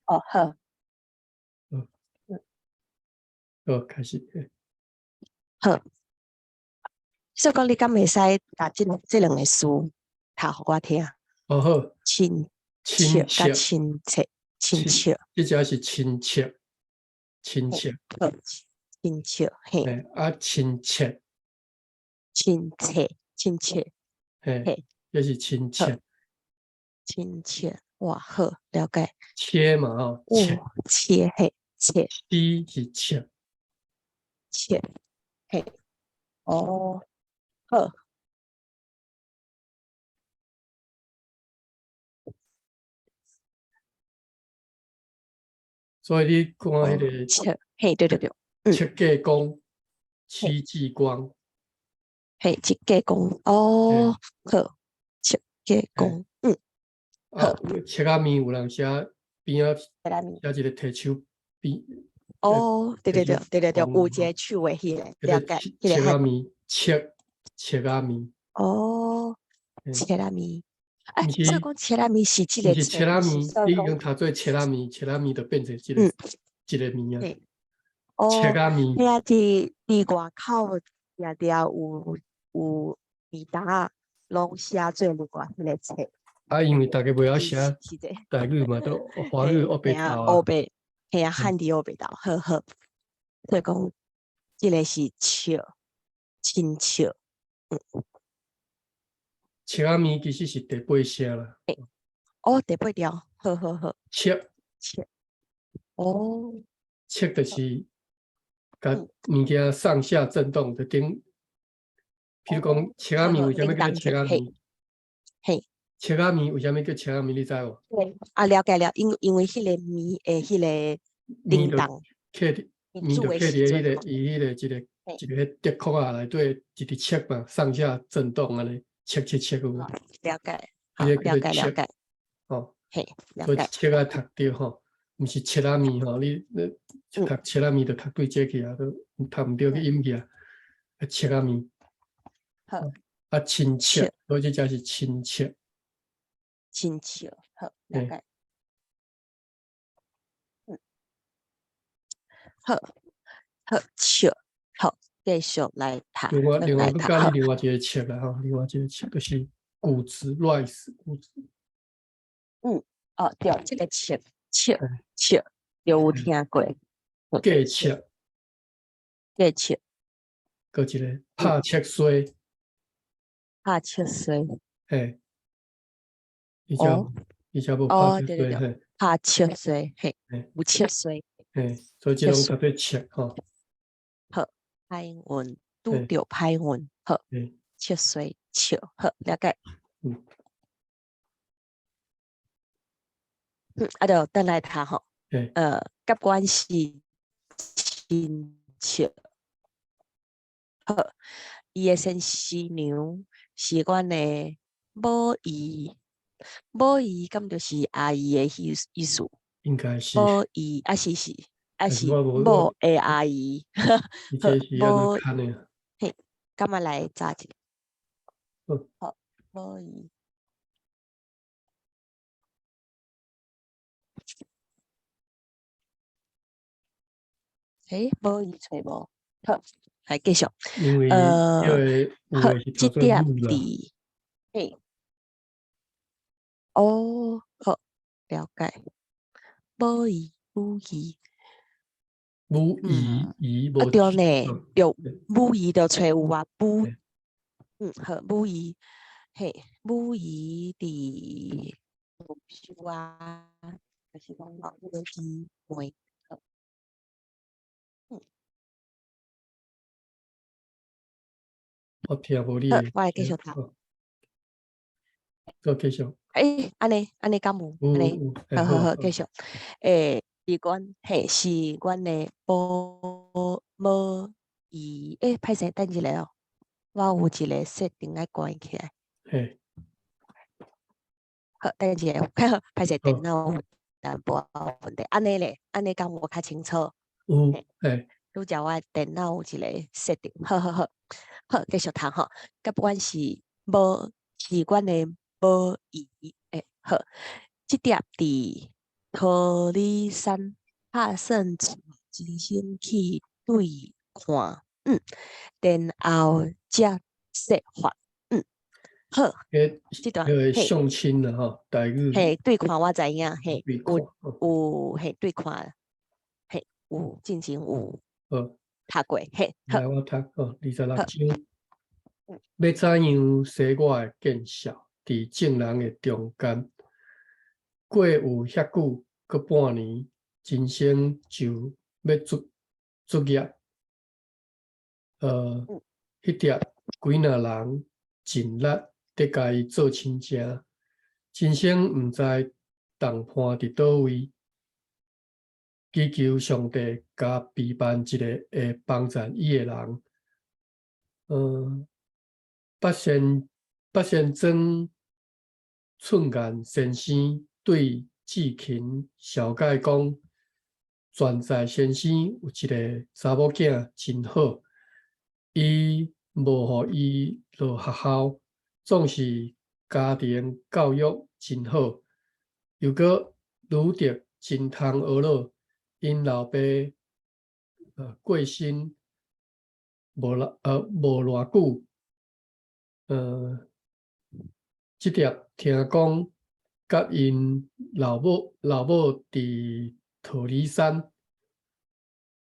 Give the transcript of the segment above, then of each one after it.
哦，好。好，開始。好。所以講，你敢會使共這兩個詞讀予我聽？哦好。親切佮親切，親切。這隻是親切，親切。好，親切，嘿。啊，親切。親切，親切。嘿，這是親切。親切，哇，好，了解。切嘛吼，切，切，嘿，切。 C 是切。切，嘿，哦，好。所以你看彼個切，嘿，對對對，戚繼光、戚繼光，嘿，戚繼光，哦，好，戚繼光，嗯，好。切仔麵有人寫邊仔寫一個提手邊。哦，對對對對對對，有一個手的彼個，了解，切仔麵，切切仔麵。哦，切仔麵，哎，所以講切仔麵是這個。是切仔麵，你已經讀做切仔麵，切仔麵就變成這個這個麵啊。哦，切仔麵。遐啊，佇外口定定有麵搭仔，攏寫做另外彼個切。啊，因為逐家袂曉寫台語嘛，都華語烏白頭啊。烏白，嘿啊，漢字烏白頭，好好。所以講，這個是笑，親切，嗯。切仔麵其實是第八聲啦。哦，第八調，好好好。切。切。哦。切就是共物件上下震動就頂，譬如講切仔麵為啥物叫切仔麵？嘿。切仔麵為啥物叫切仔麵？你知無？啊，了解了，因為彼個麵的彼個叮當，刻佇麵就刻佇彼個伊彼個一個一個彼竹殼仔內底一直切嘛，上下震動按呢，切切切有無？了解，了解了解。哦，嘿，所以切仔讀著吼，毋是切仔麵吼，你讀切仔麵就讀對這去啊，都讀毋著去音去啊。切仔麵。好。啊，親切，所以這隻是親切。親切，好，了解。嗯，好，好，笑，好，繼續來讀。另外，閣教你另外一個切啦吼，另外一個切就是穀子 rice 穀子。嗯，哦，對，這個切切切，有聽過。計切，計切。閣一個拍切衰。拍切衰。嘿。伊遮無拍切衰，嘿。拍切衰，嘿，有切衰。嘿，所以這攏特別切吼。好，歹運，拄著歹運，好，切衰笑，好，了解。嗯。嗯，啊，就轉來讀吼。佮阮是親戚。好，伊的先師娘是阮的母姨。母姨敢就是阿姨的意思？應該是。母姨啊是，啊是某的阿姨。母嘿，敢若來查一下。好，母姨。欸，母姨揣無？好，來繼續。因為好，這點佇，嘿。哦，好，了解。母姨，母姨，母姨姨，啊對呢，對，母姨就揣有啊，母，嗯，好，母姨，嘿，母姨佇小啊，就是講老母姨妹。嗯。我聽無你。好，我來繼續讀。閣繼續。欸，按呢，按呢敢有？按呢，好好好，繼續。欸，是阮，嘿，是阮的母母姨。欸，歹勢，等一下哦，我有一個設定愛關起來。嘿。好，等一下，歹勢，電腦有淡薄仔問題。按呢咧，按呢敢有較清楚？有，嘿。拄則我電腦有一個設定，好好好，好，繼續讀吼。佮阮是母，是阮的母姨。欸，好，這點佇桃李山拍算帶真生去對看，然後才說法，好，彼這段彼個相親啦吼，台語嘿，對看我知影，嘿，對看，有有嘿對看，嘿，有進前有好讀過，嘿，好。來我讀哦，26章。欲怎樣洗我的見笑，佇眾人的中間？過有遐久，閣半年，真生就欲卒業。彼疊幾若人盡力佇共伊做親情，真生毋知同伴佇佗位，祈求上帝共備辦一個會幫贊伊的人。八仙莊寸岩先生對志勤紹介講，全在先生有一个查某囝真好，伊無予伊落學校，總是家庭教育真好，又閣女德真通學落，𪜶老爸過身無偌久，這疊聽講，佮𪜶老母佇桃李山，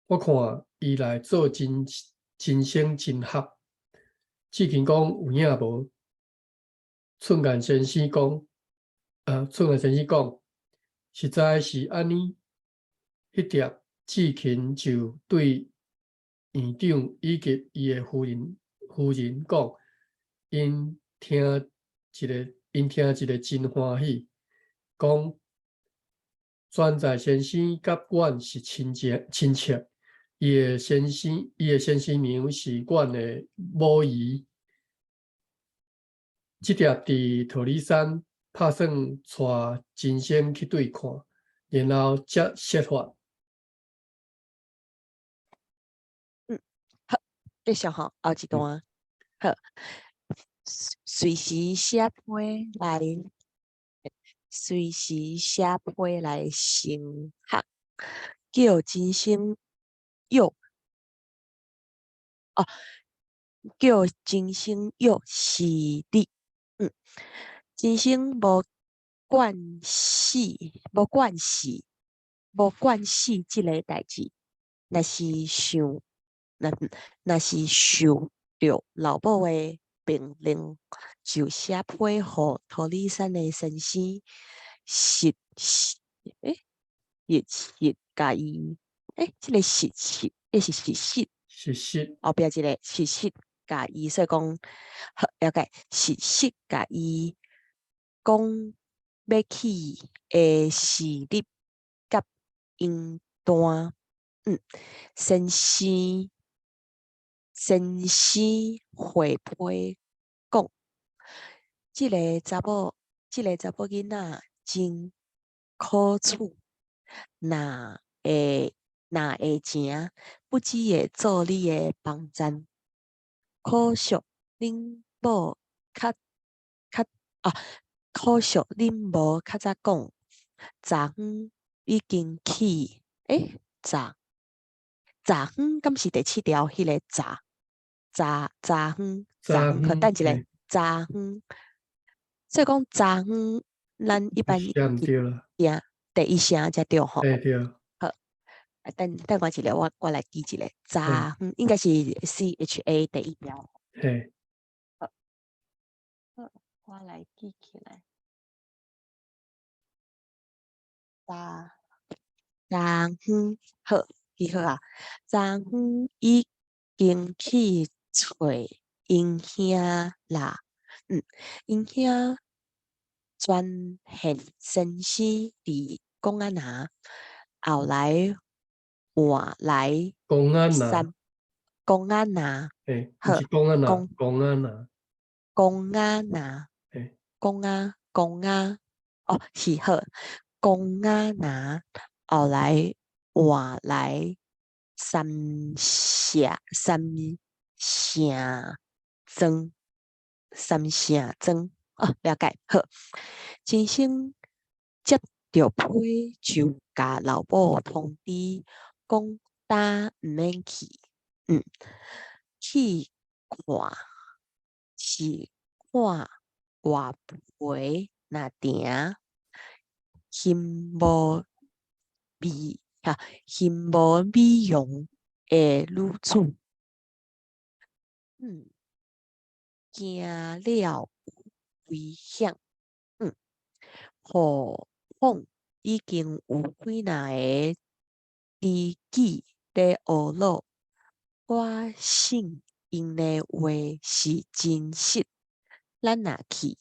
我看伊來做真生真合。志勤講有影無？寸岩先生講，實在是按呢。彼疊志勤就對院長以及伊的夫人講，𪜶聽一个真歡喜，講全在先生佮阮是親戚，伊的先生娘是阮的母姨。這疊佇桃李山拍算帶真生去對看，然後才說法。好，繼續吼，後一段。好，隨時寫批來升學，叫真生約，哦，叫真生約時日。真生無慣勢這个代誌，若是受著老母的命令，就寫批予桃李山的先生，實實共伊，這个實實，是實實，實實後壁一个實實共伊，所以講好了解，實實共伊講欲去的時日佮英單，先生回批講，這个查某囡仔真可取，若會成，不只會做你的幫贊，可惜恁無較早講，昨昏已經去，昨昏敢是第七條彼个昨昏，等一下，昨昏，所以講昨昏，咱一般寫毋對啦，聽第一聲才對吼。對對。好，等等我一下，我來記一下，昨昏應該是 CHA 第一條。嘿。好，好，我來記起來。昨昏，好，記好啊。昨昏已經去揣𪜶兄啦，𪜶兄專現先生佇公安拿，後來換來公安拿，公安拿，好，公安拿，公安拿，公安拿，公安公安，哦，是好，公安拿，後來換來三城三城莊，哦，了解，好，真生接著批就共老母通知，講今毋免去，去看是看外婆若定，羨慕美哈，羨慕美容的女子，驚了有危險，何況已經有幾若个知己咧呵咾，我信𪜶的話是真實，咱若去，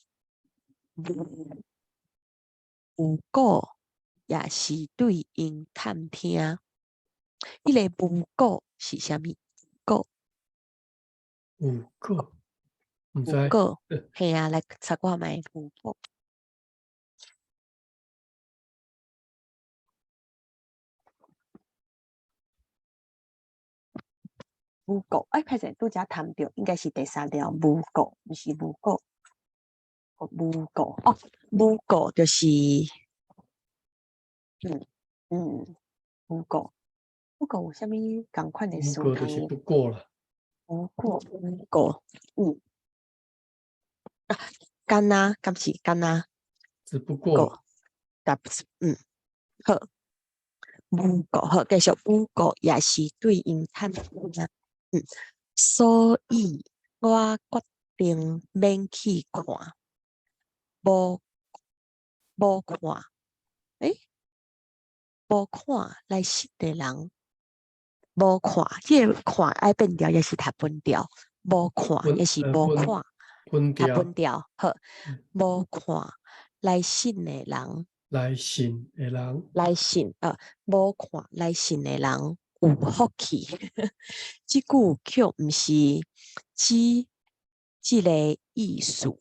無有果也是對𪜶探聽。彼个無果是啥物？果有果，毋知。無果，嘿啊，來查看覓無果。無果，哎，歹勢，拄才談著，應該是第三條無果，毋是無果。哦，無果，哦，無果就是，無果，無果有啥物仝款的詞無果就是不過啦。無果，無果，啊，敢若，敢是敢若？只不過。但不是，好，無果，好，繼續，無果也是對𪜶探聽，所以我決定免去看，無無看，欸，無看來信的人，無看，這个看愛變調，抑是讀分調？無看，抑是無看，分讀分調，好，無看來信的人，來信的人，來信，無看來信的人有福氣。這句卻毋是指這个意思，毋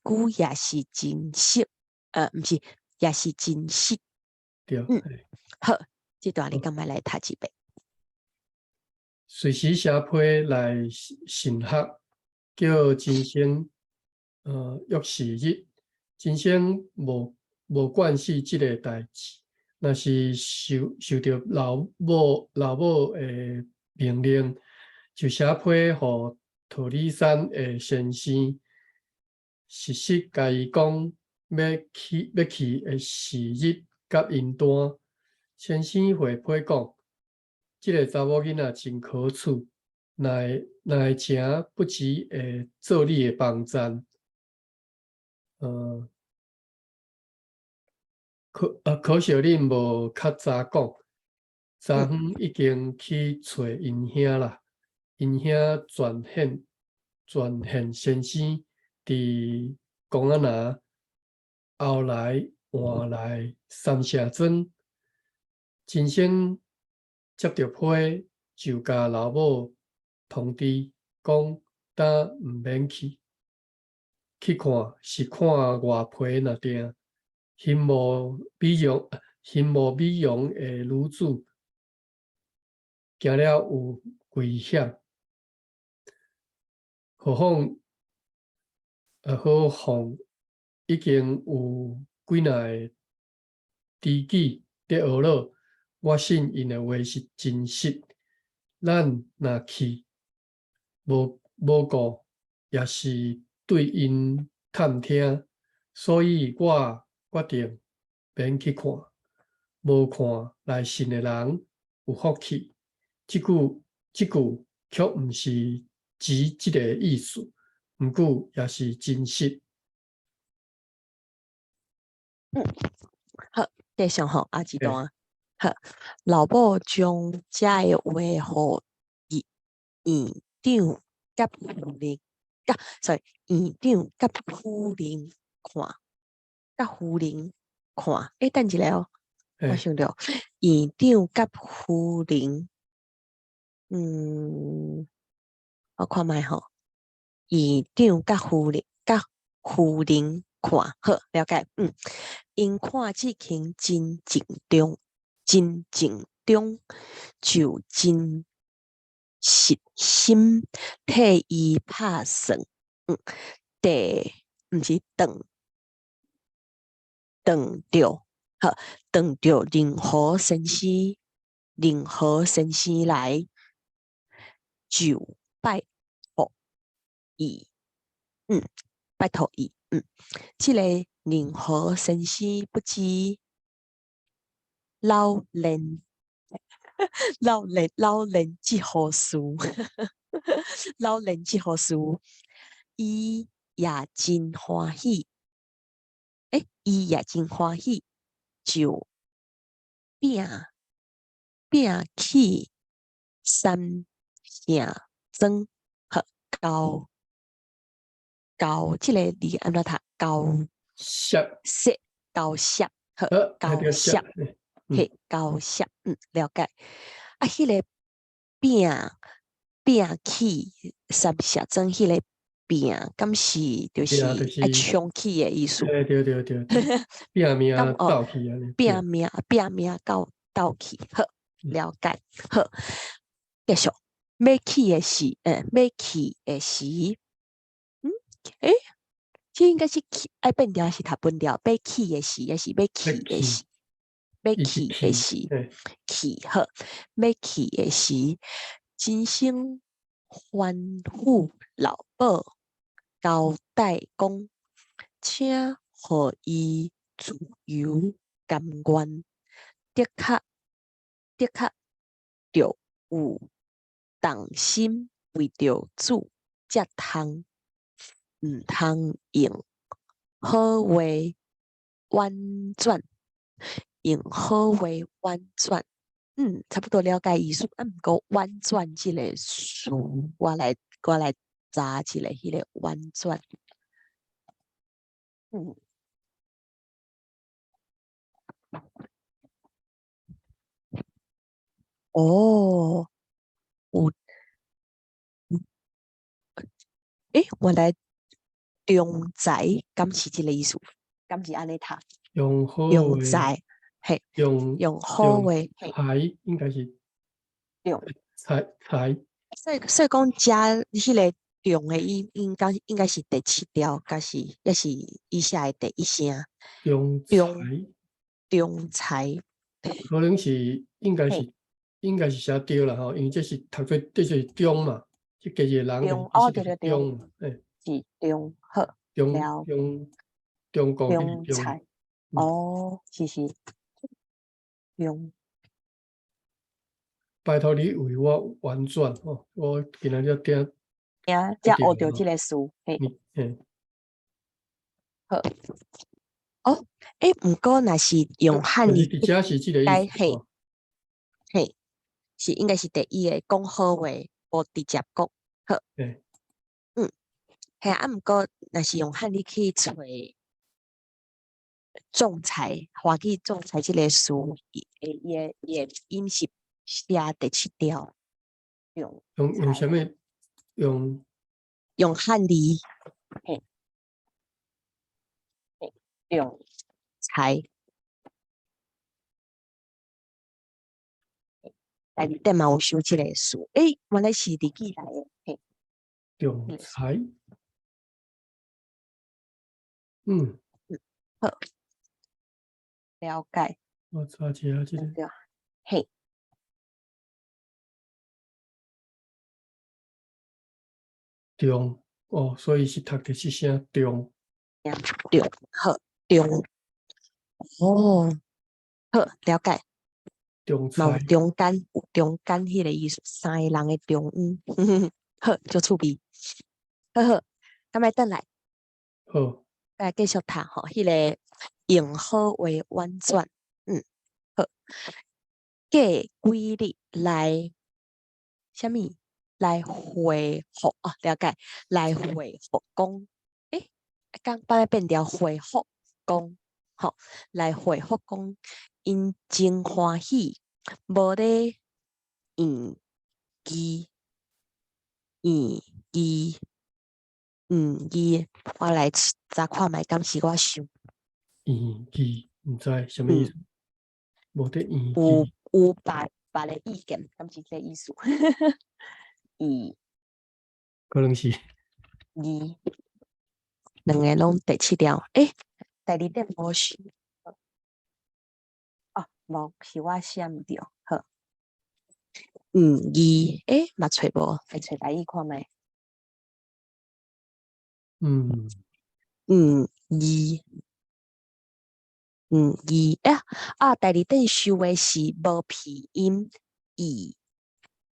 過也是真實，毋是，也是真實。對，好，這段你敢欲來讀一遍？隨時寫批來信學，叫真生，約時日，真生無無關係這个代誌，若是受受著老母老母的命令，就寫批予桃李山的先生，實實共伊講欲去欲去的時日佮𪜶單。先生回批講，這个查某囡仔真可取，若會若會成，不只會做你的幫贊，可可惜恁無較早講，昨昏已經去揣𪜶兄啦，𪜶兄傳現傳現先生佇公仔林，後來換來三社莊，真生接著批，就共老母通知講，今毋免去，去看是看外婆若定。羨慕美容，羨慕美容的女子，驚了有危險。何況，何況已經有幾若个知己佇呵咾，我信𪜶的話是真實。咱若去，無無顧，也是對𪜶探聽，所以我決定免去看，無看來信的人有福氣。這句這句卻毋是指這个意思，毋過也是真實。好，繼續吼，啊，這段好，老母將這个話予院長佮夫人，啊，sorry，院長佮夫人看。佮夫人看，欸，等一下哦，我想著院長佮夫人，我看覓吼，院長佮夫人，佮夫人看，好，了解，𪜶看志勤真鄭重，真鄭重，就真實心替伊拍算，第，毋是斷。斷著，好，當著任何先生，任何先生來就拜託伊，拜託伊，這个任何先生不知老練老練老練這號事，老練這號事，伊也真歡喜，伊也真歡喜，就摒摒去三聖莊，好，交交，這个字按怎讀？交涉涉交涉，好，交涉，嘿，交涉，了解。啊，彼个摒摒去三聖莊，彼个摒，敢是就是愛衝去的意思？對對對對，拼命鬥去按呢。拼命拼命鬥鬥去，好，了解，好，繼續。欲去的時，欲去的時，這應該是去愛變調，還是讀分調？欲去的時，還是欲去的時？欲去的時，去好，欲去的時，真生吩咐老母交代講，請予伊自由甘願，的確的確著有動心為著主，才通毋通用好話婉轉，用好話婉轉，差不多了解意思。啊，毋過婉轉這個詞，我來查一下彼个婉轉。哦，有，原來仲裁敢是這个意思？敢是按呢讀？用好仲裁，嘿，用用好話，裁應該是用裁裁。所以講，遮彼个仲的音應該是第七調，抑是抑是伊寫的第一聲。仲裁，仲裁，可能是應該是應該是寫對啦吼，因為這是讀做這是中嘛，這加一個人哦，對對對，中，是中，好，中中中國仲裁，哦，是是，中。拜託你為我婉轉吼，我今仔日聽，聽，才學著這个詞，嘿，好，哦，毋過若是用漢語，這是這個意思，嘿，嘿，是應該是第一个講好話，無直接講，好，嘿，啊，毋過若是用漢語去揣仲裁，華語仲裁這個詞，伊伊伊的音是寫第七調，用用啥物？用用漢字，嘿，仲裁，內底嘛有收這个詞，原來是日語來的，嘿，仲裁，好，了解。我查一下這个，嘿。中哦，所以是讀第七聲中。中好中哦，好了解。仲嘛有中間，有中間彼个意思，三个人的中間，好，足趣味。好好，咁來轉來。好。來繼續讀吼，彼个用好話婉轉，好。過幾日來，啥物？來回覆哦，了解。來回覆講，剛幫你變調回覆講，吼，來回覆講，𪜶真歡喜，無咧怨記，怨記，怨記，我來查看覓，敢是我想。怨記，毋知啥物意思？無得怨記。有別別个意見，敢是這个意思？二，可能是二，兩个攏第七條。第二點無收。無，是我寫毋著，好。嗯，二，欸，嘛揣無，來揣台語看覓。嗯，二，嗯，二，欸，啊，第二等收的是無鼻音，E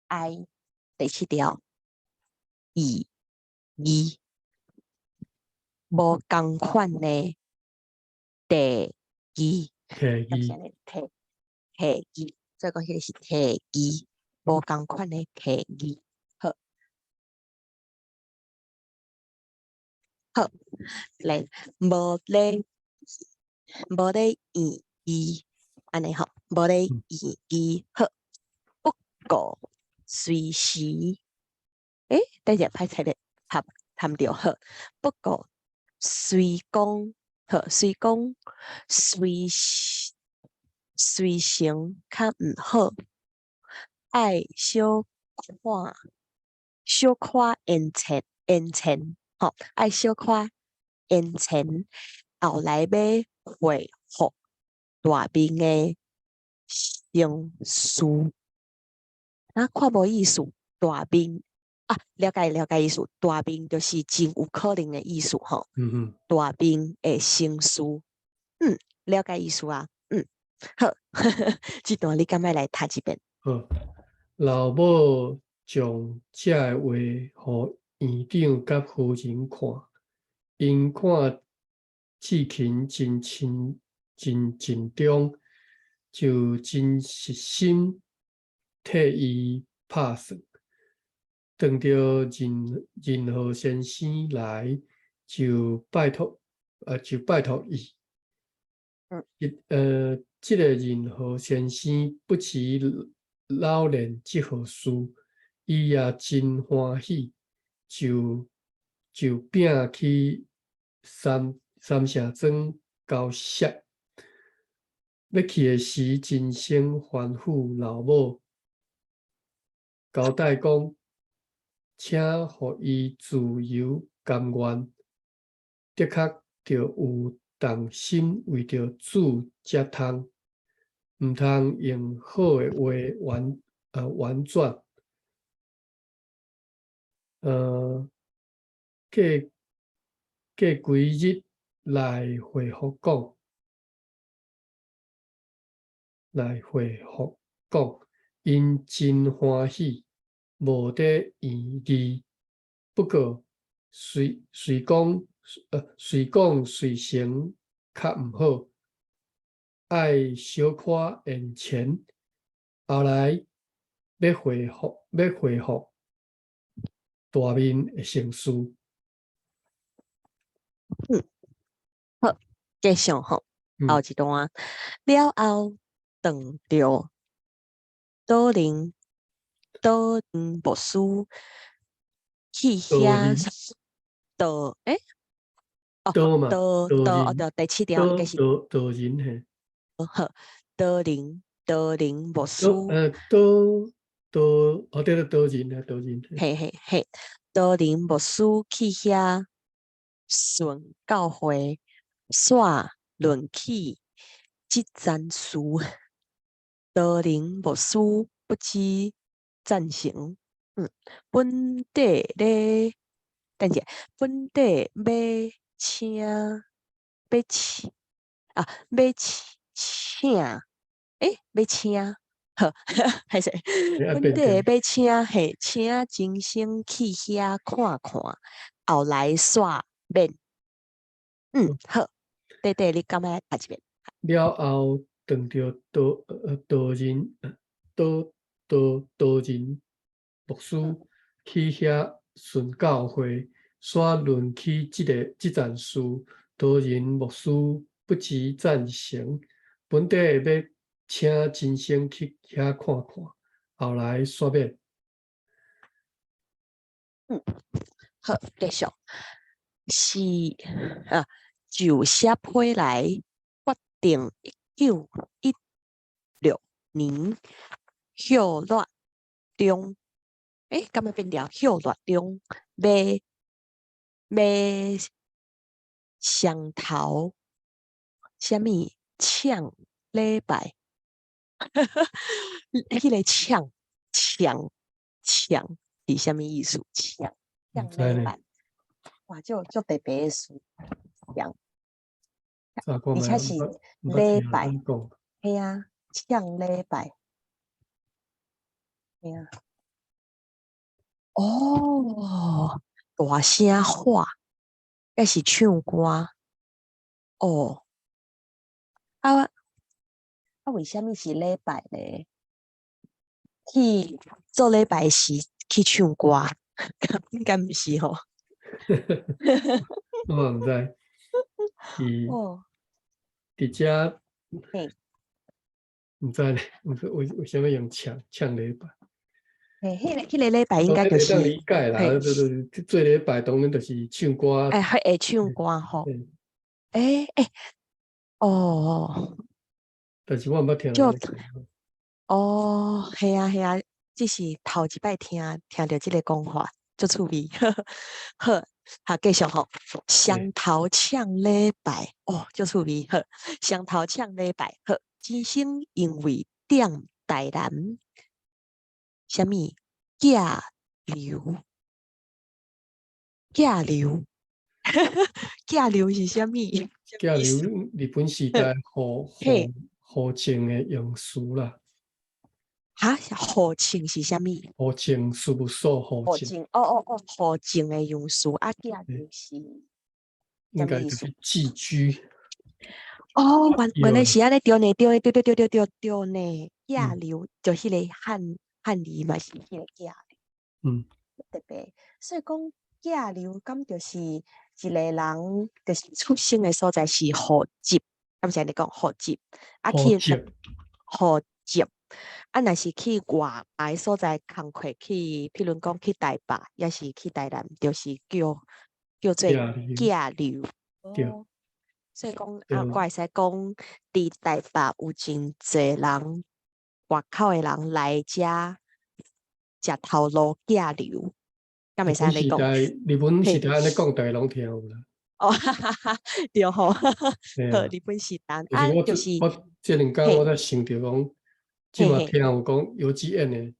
I，第七條，E 二，無仝款的第二，提議，提提議，所以講彼个是提議，無仝款的提議，好，好，來，無咧，無咧意義，按呢吼，無咧意義，好，不過隨時，欸，等下歹勢咧，含含著好，不過雖講，好，雖講隨隨成較毋好，愛小看小可延遲延遲，吼，愛小可延遲，後來欲恢復大面的成事，啊，看無意思，大面啊，了解了解意思，大面就是真有可能的意思吼。大面的成事，了解意思啊，好，這段你敢欲來讀一遍？好，老母將這个話予院長佮夫人看，𪜶看志勤真親真緊張，就真熱心替伊拍算。等著任任何先生來，就拜託伊。這个任何先生不時老練這號事，伊也真歡喜，就摒去三聖莊交涉。欲去的時，真生吩咐老母交代講，請予伊自由甘願，的確著有動心為著主才通，毋通用好的話婉轉。過幾日來回覆講，來回覆講，𪜶真歡喜，無咧猶豫。不過雖講隨成較毋好，愛小可延遲。後來欲恢復大面的成事。好，繼續吼，後一段了後，當著島林牧師去遐島欸，哦，島嘛，島島哦，對，第七條應該是島島人嘿。好，島林牧師。島島哦對對，島人啊，島人。嘿嘿嘿，島林牧師去遐宣教會，煞論起這件事，島林牧師不知贊成。本底咧，等下，本底欲請，欲請啊，欲請，欸，欲請，好，歹勢，本底欲請，嘿，請真生去遐看看，後來煞免。好，弟弟，你敢欲讀一遍？了後，當著島人，島島島人牧師去遐宣教會，煞論起這件事，島人牧師不知贊成，本底欲請真生去遐看看，後來煞免。好，繼續。是啊，就寫批來決定1916年歇熱中，欸，敢欲變調？歇熱中欲欲雙頭啥物搶禮拜？彼个搶搶搶是啥物意思？搶毋知呢。搶禮拜，哇，足足特別的詞，搶。查看覓，而且是毋捌毋捌聽禮拜，人講。嘿啊，搶禮拜。嘿啊。哦，大聲喊，抑是唱歌？哦。啊啊，為啥物是禮拜咧？去做禮拜時去唱歌，應該毋是吼？我嘛毋知。伊佇遮毋知咧，毋知為為啥物用搶搶禮拜？嘿，彼個禮拜應該就是會當理解啦，就是做禮拜當然就是唱歌。欸，會唱歌吼。欸欸，哦。但是我毋捌聽就人講。哦，係啊係啊，這是頭一擺聽聽著這個講法，足趣味。好，好繼續吼。雙頭搶禮拜，哦，足趣味。好，雙頭搶禮拜，好，先生因為踮台南，啥物寄留？寄留？寄留是啥物？寄留日本時代戶戶戶政的用詞啦。哈？戶政是啥物？戶政事務所，戶政。戶政，哦哦哦，戶政的用詞啊，寄留是應該就是寄居。哦，原原來是按呢，對呢，對對對對對對對呢。寄留就彼個漢漢字嘛，是彼個寄留。特別，所以講寄留，敢就是一個人，就是出生的所在是戶籍，敢是按呢講戶籍？啊去戶籍，啊，若是去外的所在工課去，譬如講去台北，抑是去台南，就是叫叫做寄留。對。所以講啊，我會使講，佇台北有真濟人，外口的人來遮食頭路寄留，敢會使按呢講？日本時代按呢講，逐家攏聽有啦。哦，哈哈哈，對吼，好，日本時代啊，就是我這兩工我才想著講，這馬聽有講幼稚園的，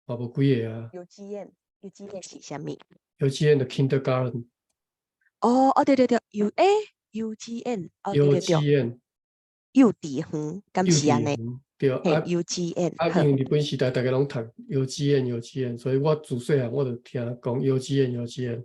嘛無幾个啊。幼稚園，幼稚園是啥物？幼稚園就 kindergarten。哦哦對對對，幼欸幼稚園，哦對對對，幼稚園，敢是按呢？對啊，幼稚園。啊，因為日本時代逐家攏讀幼稚園，幼稚園，所以我自細漢我就聽講幼稚園，幼稚園。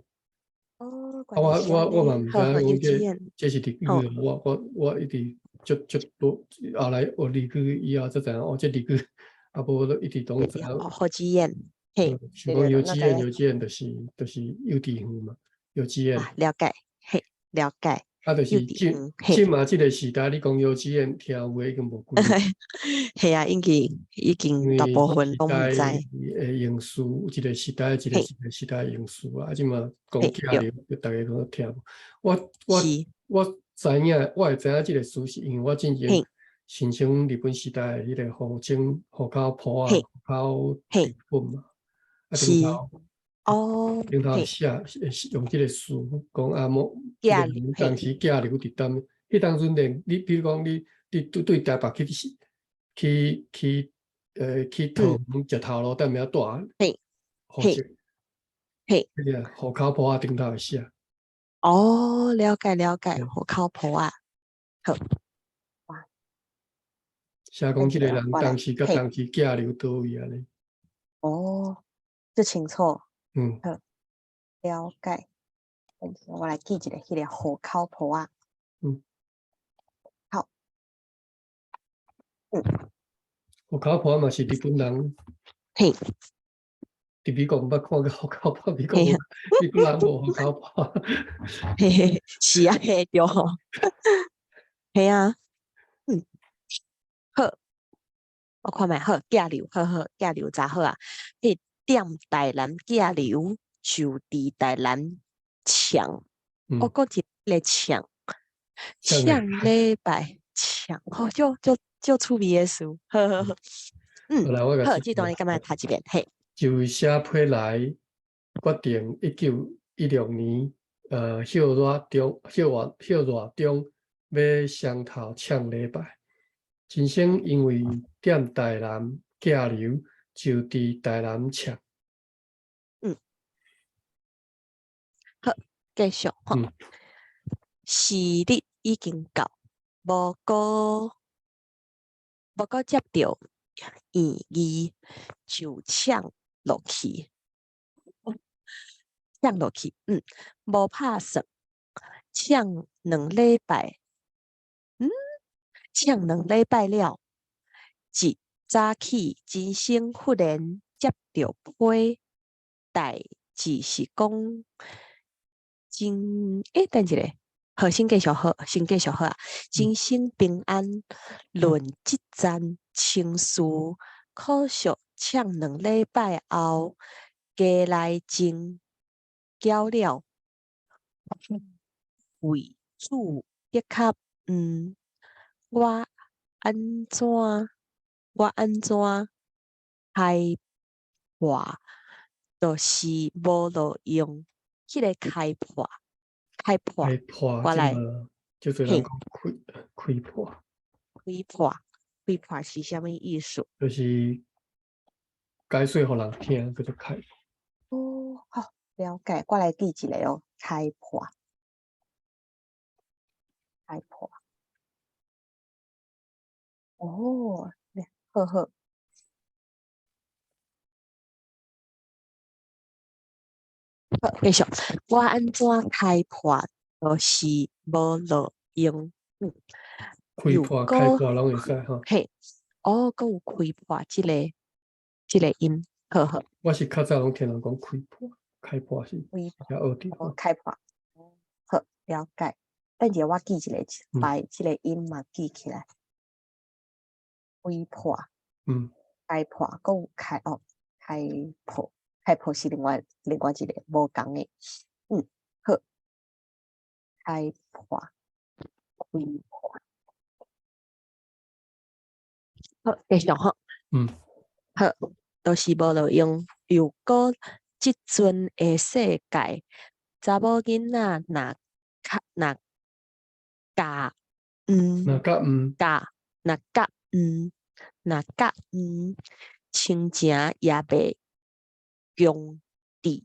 哦，啊，我我我嘛毋知影講這這是日語，我我我一直足足多後來學日語以後才知影哦，這日語啊無我都一直攏知影。幼稚園，嘿，想講幼稚園，幼稚園就是就是幼稚園嘛，幼稚園。了解，嘿，了解。啊，就是這這馬這个時代，你講幼稚園聽有的已經無幾。係啊，已經已經大部分攏毋知。的用詞，一個時代一個一個時代用詞啊，啊，這馬講寄留，逐家攏聽無。我我我知影，我會知影這个詞，是因為我進前申請日本時代的彼个戶政戶口簿仔，戶口本嘛，啊，頂頭哦，頂頭寫用這个詞講啊，某當時寄留佇佗，彼當陣連你比如講你你對對台北去去去去桃園食頭路，踮遐蹛戶籍，彼个戶口簿仔頂頭會寫。哦，了解了解，戶口簿仔，好。哇！寫講這个人當時佮當時寄留佗位按呢。哦，足清楚。好，了解。我來記一下彼個戶口簿仔。好。戶口簿嘛是日本人。佇美國毋捌看過戶口簿，美國美國人無戶口簿。嘿嘿，是啊，嘿對吼。嘿啊。好。我看覓好，寄留，好好，寄留查好啊。彼踮台南寄留，就佇台南搶。我講一个搶，搶禮拜搶，吼，足足足趣味的詞。好好好。好，這段你敢欲讀一遍？嘿。就寫批來決定，1916年，歇熱中，歇熱歇熱中欲雙頭搶禮拜。先生因為踮台南寄留，就佇台南唱。好，繼續吼。時日已經到，無閣無閣接著怨字就搶落去，搶落去，無拍算，搶2禮拜，搶2禮拜了，一早起真生忽然接著批，代誌是講真，欸，等一下，好，先繼續好，先繼續好啊。真生平安，論這層情事，可惜搶2禮拜後，家內真攪了，為主的確，我按怎我按怎開破，就是無路用。彼个開破，開破，開破，我來，這個人講開開破，開破，開破是啥物意思？就是解說予人聽，叫做開破。哦，好，了解。我來記一下哦，開破，開破。哦，好好。好，繼續。我按怎開破，就是無路用。開破，開破攏會使吼。嘿，哦，閣有開破這個音，好好。我是較早攏聽人講開破，開破是較學著。哦，開破，好，了解。等下我記一下，把這個音嘛記起來。開破，開破，閣有開哦，開破。開破是另外一個無仝的，好，開破，開破，好，繼續吼，好，都是無路用。又閣這陣的世界，查某囡仔若較若教，若教毋，教若教毋，若教毋，親情也袂強制。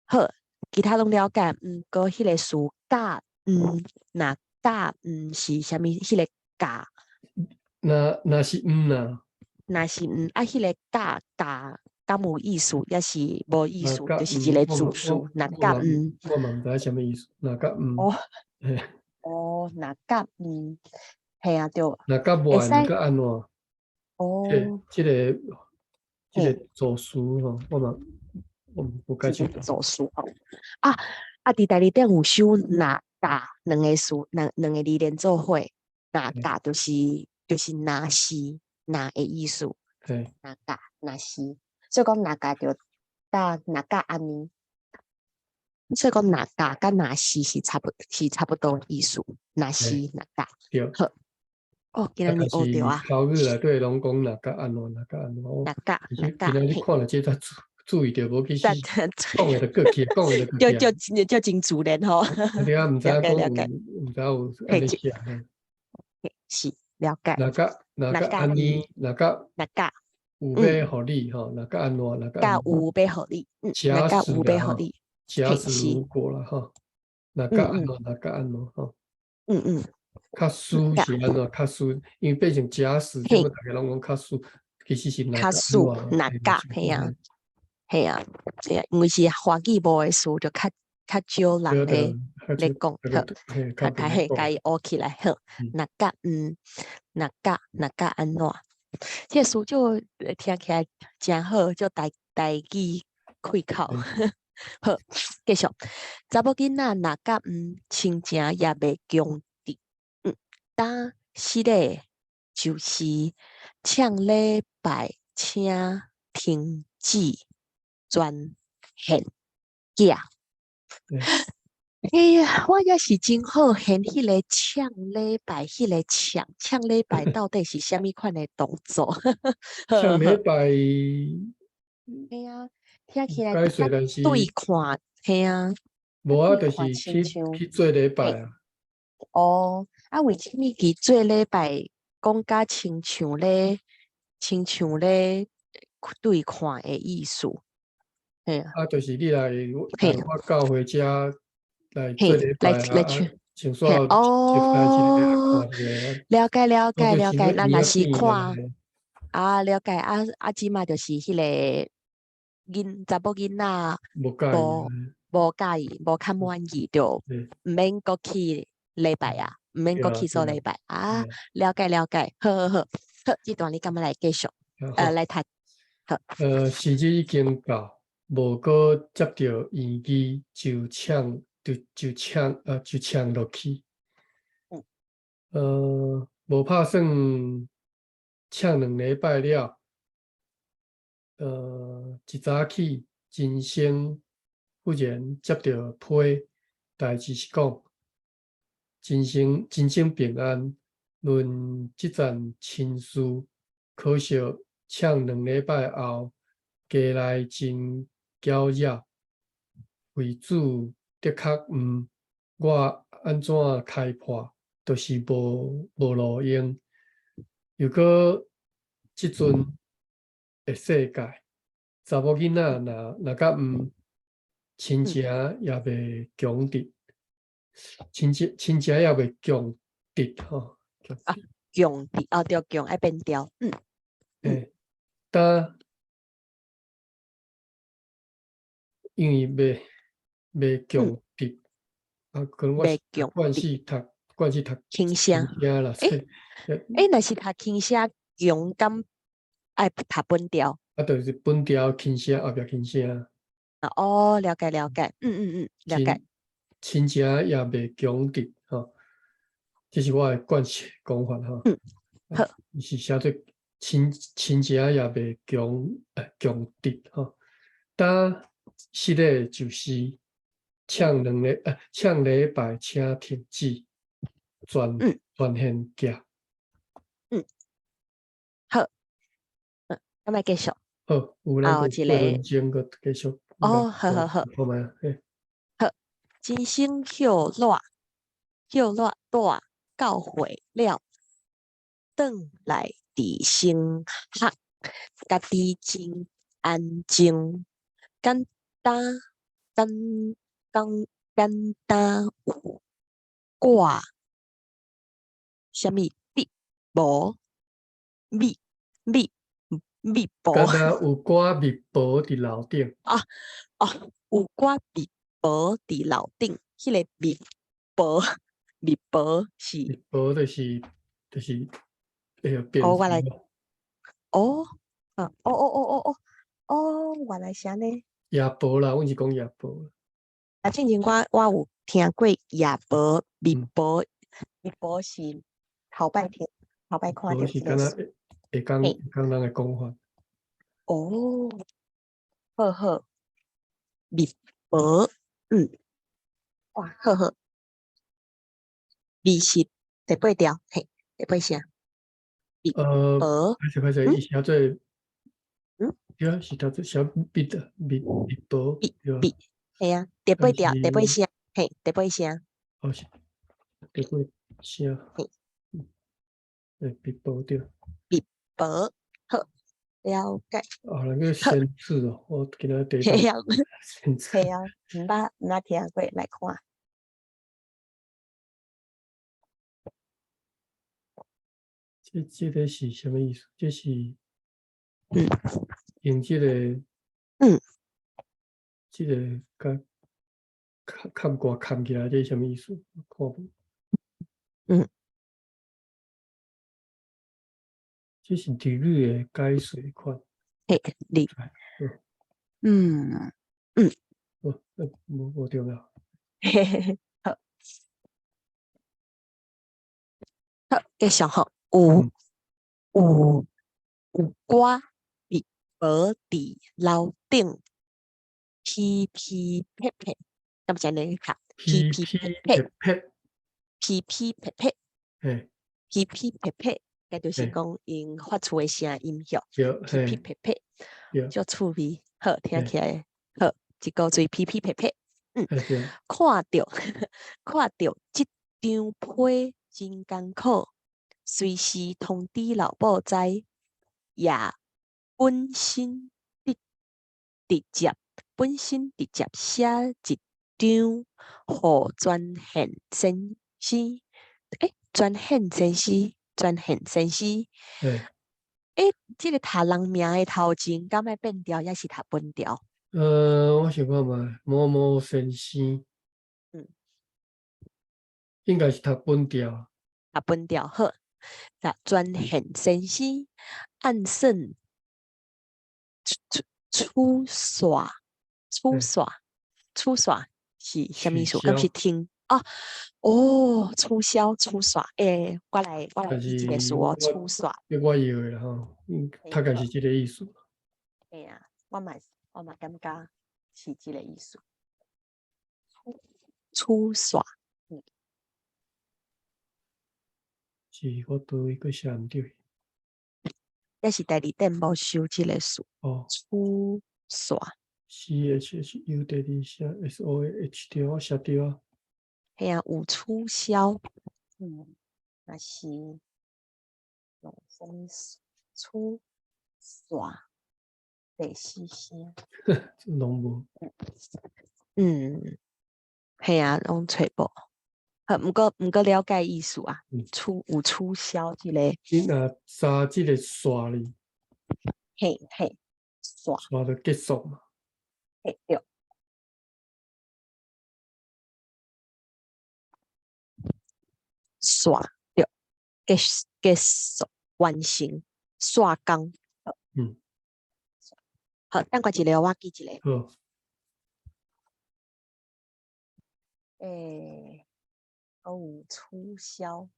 好，其他攏了解，毋過彼個詞教毋，若教毋是啥物？彼個教，若是毋啦，若是毋啊？彼個教教敢有意思，抑是無意思？就是一個字詞。若教毋，我嘛毋知啥物意思。若教毋，哦，哦，若教毋，嘿啊，對。若教無愛，若教按怎？哦，這個助詞吼，我嘛我無解釋。助詞吼，啊啊！佇台字典有收若教兩個詞，兩個字連做伙，若教就是若是若的意思。若教若是，所以講若教就佮若教按呢。所以講若教佮若是是差不多的意思。若是若教。對。好。哦，今仔日學著啊。口語內底攏講若教按怎，若教按怎。若教若教。今仔日看了這才注意著，無其實講的就過去，講的就過去。就就就真自然吼。對啊，毋知影講有，毋知有按呢寫。是了解。若教若教按呢，若教若教有欲予你吼，若教按怎，若教有欲予你，若教有欲予你，假使如果啦吼，若教按怎，若教按怎吼。較輸是按怎？較輸，因為變成假使，這麼大家攏講較輸，其實是較輸若教，嘿啊，嘿啊，嘿啊，因為是華語無的詞，就較較少人咧咧講，好，較較嘿，共伊學起來好。若教毋，若教若教按怎？這個詞就聽起來誠好，就台台語開口。好，繼續。查某囡仔若教毋，親情也袂強制。當時咧，就是搶禮拜請停止專獻囝。哎呀，我也是真好現彼個搶禮拜，彼個搶搶禮拜到底是啥物款的動作？搶禮拜，嘿啊，聽起來對看，嘿啊，無啊，就是去去做禮拜啊。哦，啊，為啥物去做禮拜？講甲親像咧對看的意思。嘿啊。啊，就是你來來我教會遮來做禮拜啊，來唱，先煞哦，了解了解了解，咱若是看啊，了解啊啊，這馬就是彼个查某囡仔無無佮意，無較滿意，就毋免閣去禮拜啊，毋免閣去做禮拜啊。了解了解，好好好，好，這段你敢欲來繼續？來讀。好。時日已經到，無閣接著圓字就搶，就就搶，就搶落去。無拍算搶2禮拜了。一早起，真生忽然接著批，代誌是講，真生真生平安。論這層親事，可惜搶兩禮拜後，家內真攪擾。惠子的確毋，我按怎開破，就是無路用。又閣這陣的世界，查某囡仔若較毋，親情也袂強直，親情也袂強直吼。啊，強直哦，對，強愛變調，嗯。但因為袂強直，啊，可能我慣勢讀輕聲啦。若是讀輕聲強，敢愛讀本調？啊，就是本調輕聲，後壁輕聲。哦，了解了解，了解。親情也袂強直吼，這是我的慣勢講法吼。好。伊是寫做親情也袂強直吼。但實個就是搶禮拜請停止，全現寄。好。咁來繼續。好，有咱閣幾分鐘閣繼續。哦，好好好。好嘛，嘿。好，真生歇熱，歇熱帶教會了，轉來佇升學，家己真安靜，簡單，簡簡簡單有掛啥物密無密密密薄，敢若有掛密婆佇樓頂。啊哦，有掛密婆佇樓頂，彼个密婆密婆是密婆就是會變。哦，我來，哦，啊，哦哦哦哦哦，哦，原來是按呢。夜婆啦，阮是講夜婆。啊，之前我有聽過夜婆、密婆，密婆是頭擺聽，頭擺看著是敢若會講人的講法。哦，好好，密婆，哇，好好，字是第八條，嘿，第八聲。密婆，歹勢歹勢，伊寫做，對啊，是讀做寫密的密密婆，密密，嘿啊，第八條，第八聲，嘿，第八聲。哦，是第八聲。嘿，密婆對。密婆，好，了解。啊，那個先字哦，我今仔第一嘿啊，先字。嘿啊，毋捌聽過，來看。這個是啥物意思？這是，用這個，這個佮冚蓋冚起來，這是啥物意思？看無。這是日語的解釋款。嘿，你，哦，無重要。嘿嘿嘿，好，好，繼續吼。有掛密婆佇樓頂，皮皮撇撇，敢是按呢讀？皮皮撇撇，皮皮撇撇，皮皮撇撇，這就是講𪜶發出的聲音響，皮皮撇撇，足趣味，好，聽起來好，一個嘴皮皮撇撇，看著看著這張批真艱苦。隨時通知老母知，也本身直接寫一張予專獻先生，欸，專獻先生，專獻先生。欸，這个讀人名的頭前，敢愛變調，抑是讀分調？我想看覓，某某先生。應該是讀分調。讀分調好。那專獻先生按算取煞，取煞，取煞是啥物意思？敢是停？啊，哦，取消，取煞。欸，我來記這个詞哦，取煞。我以為啦吼，大概是這个意思。嘿啊，我嘛感覺是這个意思。取煞。是我佗位閣寫毋對。抑是第二典無收這个詞。哦。取煞。 C H H U 第二聲 S O A H 對，我寫對啊。嘿啊，有取消，若是用啥物取煞第四聲。攏無。嘿啊，攏揣無。好，毋過了解意思啊，有取消這个。你若加這个煞哩？嘿嘿，煞。煞就結束嘛。嘿對。煞對，結束完成，煞工。好，等我一下，我記一下。好。欸，閣有取消，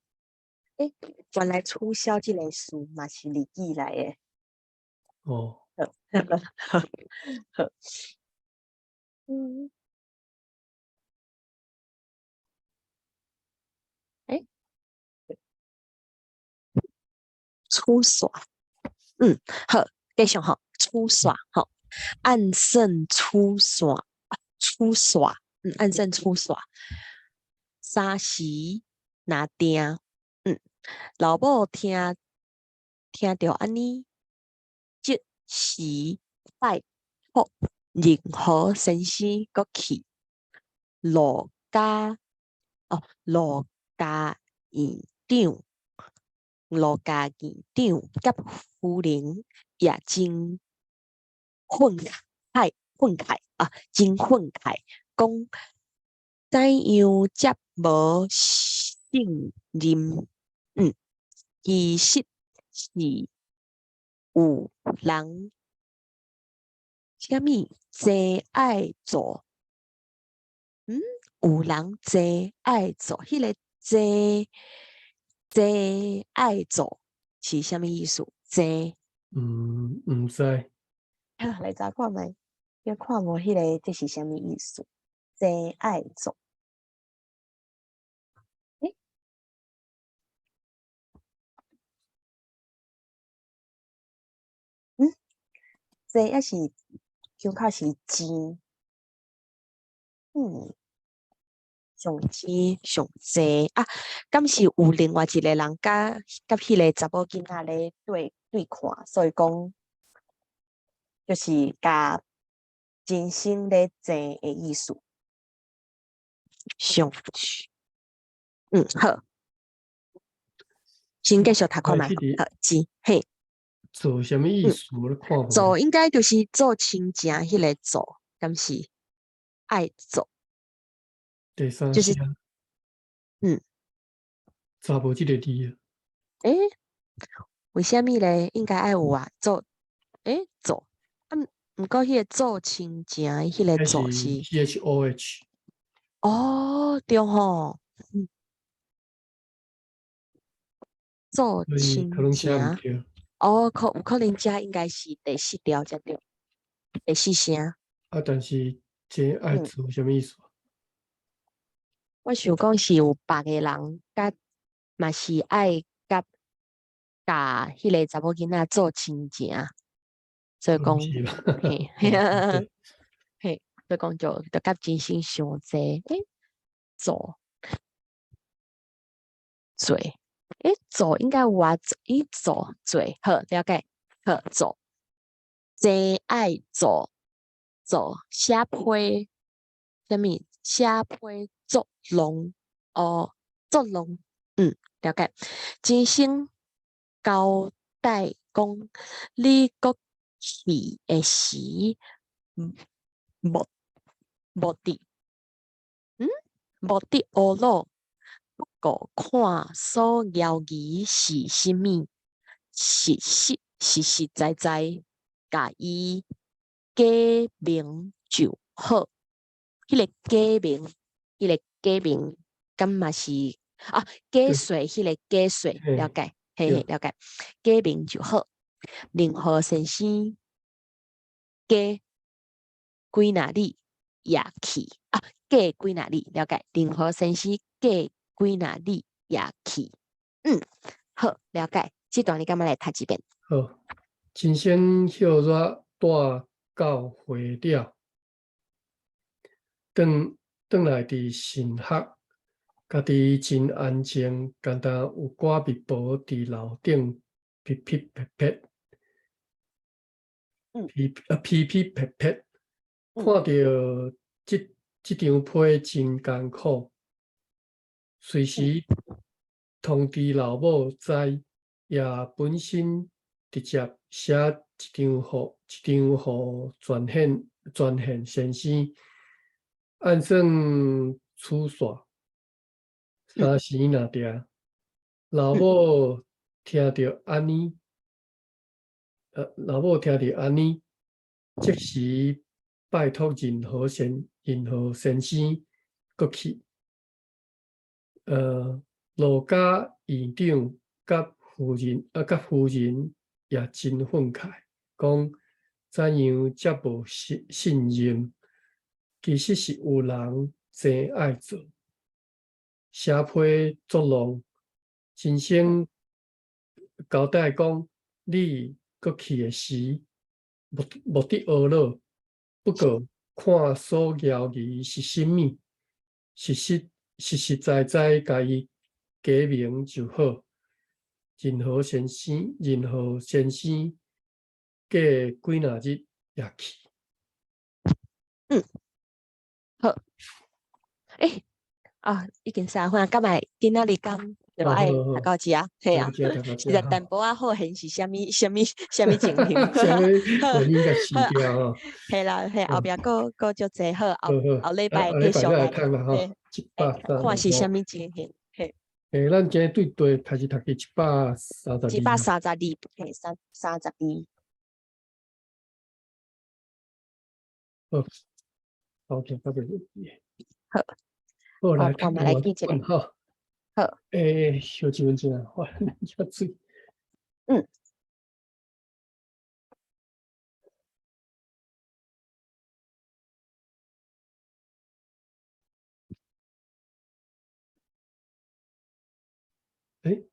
欸，原來取消這个詞嘛是日語來的。哦。好，好。欸？取煞，好，繼續吼，取煞吼，按算取煞，取煞，按算取煞。三時若定，老母聽著按呢，即時拜託任何先生閣去羅家院長，羅家院長佮夫人也真憤慨啊，真憤慨，講怎樣遮無信任？其實是有人啥物真愛做，有人真愛做，彼个真真愛做是啥物意思？真，毋知。來查看覓，你看無彼个這是啥物意思？真愛做。欸？這抑是胸口是錢，上錢上濟啊！敢是有另外一个人佮彼个查某囡仔咧對看，所以講就是共真心咧爭的意思。上，好，先繼續讀看覓，好，錢，嘿。做啥物意思？我咧看無。做應該就是做親情彼个做，敢是愛做。第三就是，查無這个字啊。欸？為啥物咧？應該愛有啊，做，欸，做，啊，毋過彼个做親情彼个做是 C H O H。哦，對吼，做親情。哦，有可能這應該是第四條才對，第四聲。啊，但是這愛做啥物意思？我想講是有別个人，佮嘛是愛佮彼个查某囡仔做親情，所以講，嘿，嘿，所以講就佮真心傷濟，欸，做做。欸，做應該有啊，伊做做好了解，好做，真愛做做寫批，啥物寫批作弄哦，作弄，了解。先生交代講，你閣去的時，莫莫得，莫得懊惱。不過看所枵疑是啥物，實實實實在在，共伊解明就好。彼個解明，彼個解明，敢嘛是啊？解說彼個解說，了解，嘿嘿，了解。解明就好。任何先生過幾若日也去啊？過幾若日，了解。任何先生過幾若日也去，好，了解。這段你敢欲來讀一遍？好，先生歇熱帶到會了，轉轉來佇神學，家己真安靜，敢若有寡蜜婆佇樓頂噼噼啪啪，噼啊噼噼啪啪，看著這這張批真艱苦，隨時通知老母知，也本身直接寫一張予一張予全憲全憲先生，按算取煞三時若定，老母聽著按呢，老母聽著按呢，即時拜託任何先生閣去，羅家院長佮夫人啊，佮夫人也真憤慨，講怎樣遮無信信任？其實是有人真愛做，寫批作弄，先生交代講，你閣去的時，莫莫得懊惱。不過看所枵疑是啥物，實實實實在在共伊解明就好。任何先生，任何先生過幾若日也去。好。欸，啊，已經3分，敢會今仔日敢就愛讀到遮，嘿啊，實在淡薄仔好現是啥物啥物啥物情形。啥物原因共辭掉吼。嘿啦，嘿，後壁閣閣足濟好，後後禮拜繼續來看是啥物情形。嘿。欸，咱今日對對開始讀去132。132，嘿，三三十二。好，好，聽到這個。好，好，來，我們來記一下。好。好。欸，小一分鐘啊，我啉水。欸？